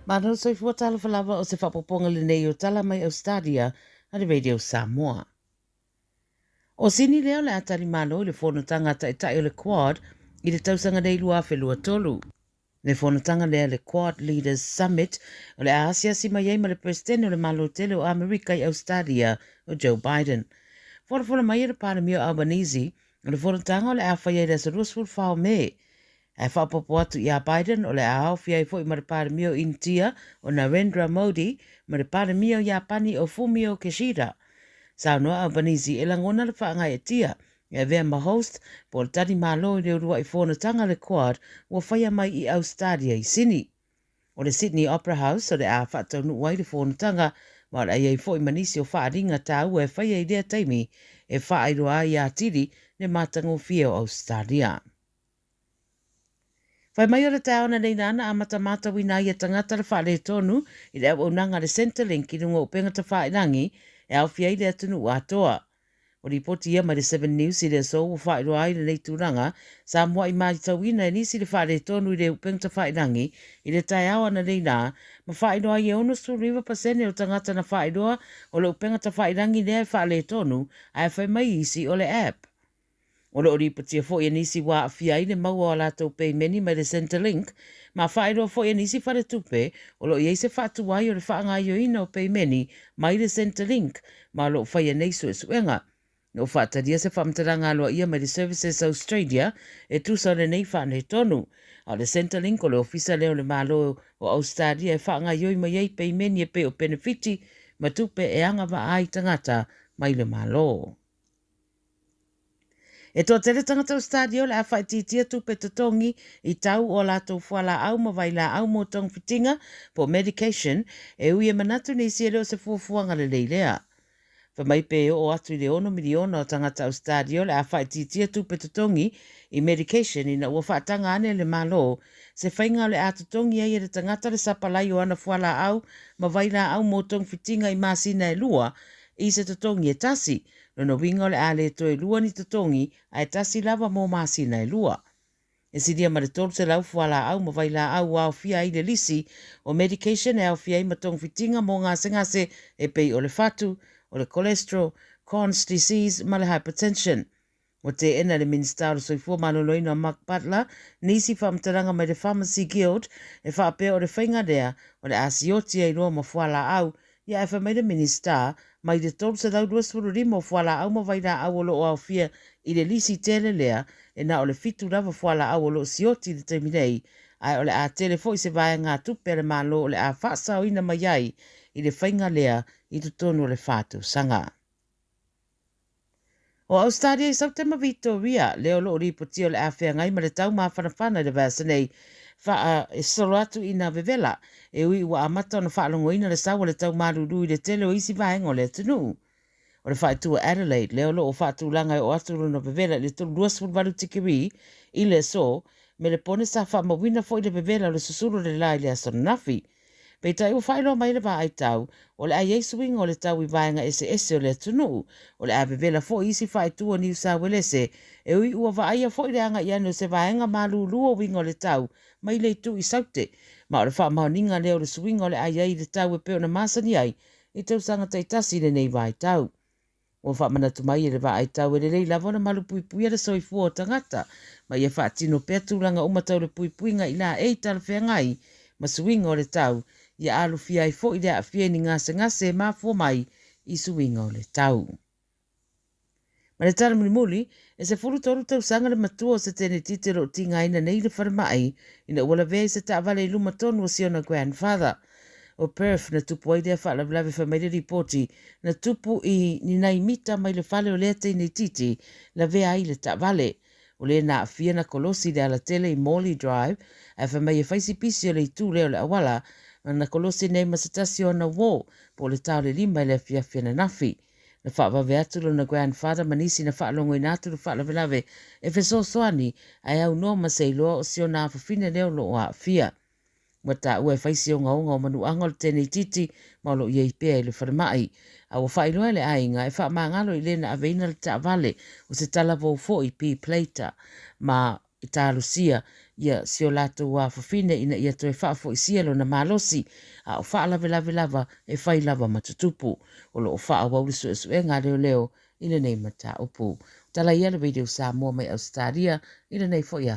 Malo le soifua talofa lava o se faaopoopoga lenei o Tala mai Australia a le Radio Samoa. O Sini lea o le a tali malo i le fonotaga a Taitai o le Quad i le tausaga nei 2023. Le fonotaga lea le Quad Leaders Summit o le a asiasi mai ai ma le Peresetene o le Malo tele o Amerika i Ausetalia o Joe Biden. Folafola mai e le Palemia o Albanese o le fonotaga o le a faia i le aso 24 o Me. Ae faaopoopo atu iā Biden o le a aofia ai foi ma le Palemia o Initia o Narendra Modi ma le Palemia o Iapani o Fumio Kishida. Saunoa Albanese e lagona le faagaeetia e avea ma host po o le tali malo i le uluai fonotaga a le Quad ua faia mai i Ausetalia i Sini. O le Sydney Opera House o le a faataunuu ai le fonotaga ma o le a i ai foi ma nisi o faaaliga taua e faia i lea taimi e faailoa ai atili le matagofie o Ausetalia. Fai mai o le taeao nei nāna amata mātauina ai e tangata le faaletonu i le auaunaga a le Centrelink i luga o upega tafailangi e aofia ai le atunuu atoa. Ua lipoti ia mai le Seven News i le aso ua faailoa ai lenei tulaga sa mua'i matauina e nisi le faaletonu i le upega tafailangi i le taeao ananei lā ma faailoa ai e 69% o tagata na faailoa o le upega tafailangi lea e faaletonu ae fai mai isi o le app. O lo o lipotia foi e nisi ua aafia ai le maua o a latou peimeni mai le Centrelink, ma faailoa foi e nisi faletupe o lo o i ai se faatuai o le faagaoioina o peimeni mai le Centrelink ma o lo o faia nei suesuega. Na o faatalia se faamatalaga aloaia mai le Services Australia e tusa o lenei faaletonu. A o le Centrelink o le ofisa lea o le Malo o Ausetalia e faagaoioi mai ai peimeni e pei o penefiti ma tupe e agavaa ai tagata mai le Malo. E toatele tagata Ausetalia o le a faaitiitia tupe totogi i tau o a latou fualaau ma vailaau mo togafitiga po o medication e ui e manatu nisi e le o se fuafuaga lelei lea. Fai mai pe oo atu i le ono miliona o tagata Ausetalia o le a faaitiitia tupe totogi i medication ina ua faataga ane e le Malo se faiga o le a totogi ai e le tagata le sapalai o ana fualaau ma vailaau mo togafitiga i masina e lua i se totogi e tasi, lona uiga o le a le toe lua ni totogi ae tasi lava mo masina e lua. E silia ma le 300 fualaau ma vailaau ua aofia ai le lisi o medication e aofia ai ma togafitiga mo gasegase e pei o le fatu, o le cholesterol, Crohn's disease ma le hypertension. Ua teena e le Minisita o le Soifua Maloloina o Mark Butler nisi faamatalaga mai le Pharmacy Guild e faapea o le faiga lea o le a sioti ai loa ma fualaau ia ae fai mai le Minisita mai le 325 o fualaau ma vailaau o lo o aofia i le lisi tele lea e na o le fitu lava fualaau o lo o sioti i le taimi nei ae o le a tele foi se vaegatupe a le Malo o le a faasaoina mai ai i le faiga lea i totonu o le 4 tausaga. O Ausetalia i Saute ma Vitoria, lea o lo o lipotia o le a feagai ma le tau mafanafana i le vaiaso nei, faa e sosolo atu i nā vevela, e ui ua amata ona faalogoina le sau o le tau malulu i le tele o isi vaega o le atunuu. O le faaitu o Adelaide, lea o lo o faatulaga e oo atu lona vevela i le 28 tikeri i le aso, Melepone sa faamauina foi le vevela o le susulu o le la i le aso ananafi. Peitai ua faailoa mai le vaai tau, o le a i ai suiga o le tau i vaega eseese o le atunuu, o le a vevela foi isi faaitu o Niu Sauelese, e ui ua vaaia foi le agai ane o se vaega malulu o uiga o le tau mai le itu i Saute, ma o le faamaoniga lea o le suiga o le a i ai i le tau e pei ona masani ai i tausaga taitasi i lenei vaitau. Ua faamanatu mai e le vaai tau e lelei lava ona malupuipuia le soifua o tagata, ma ia faatino pea tulaga uma tau le puipuiga i laei talafeagai ma suiga o le tau, ia alofia ai foi le aafia i ni gasegase e mafua mai i suiga o le tau. Ma le tala mulimuli, e 13 tausaga le matua o se tenetite o lo o tigaina nei i le falemai ina ua lavea i se taavale i luma tonu o si ona grandfather. O Perth na tupu ai lea faalavelave fai mai le lipoti na tupu i ni nai mita mai le fale o lea teine itiiti lavea ai le taavale. O le na aafia na kolosi i le alatele i Morley Drive ae fai mai e fai si pisi o le itu lea o le auala ma na kolosi nei ma se tasi o ana uō po o le ta o le 5 i le afiafi ananafi. Na faavave atu lona grandfather ma nisi na faalogoina atu le faalavelave e fesoasoani ae aunoa ma se iloa o si ona afafine lea o lo o aafia. Ua taua e fai si ogaoga o manuaga o le teine itiiti ma o lo o i ai pea i le falemai. A ua faailoa e le aiga e faamagalo i le na aveina le taavale o se talavou foi P-Plater ma. E talosia ia si o latou afafine ina ia toe faafoisia lona malosi, a o faalavelave lava e fai lava ma tutupu. O lo o faaauau le suesuega a leoleo i lenei mataupu. Tala ia le Radio Samoa mai Ausetalia i lenei foi aso.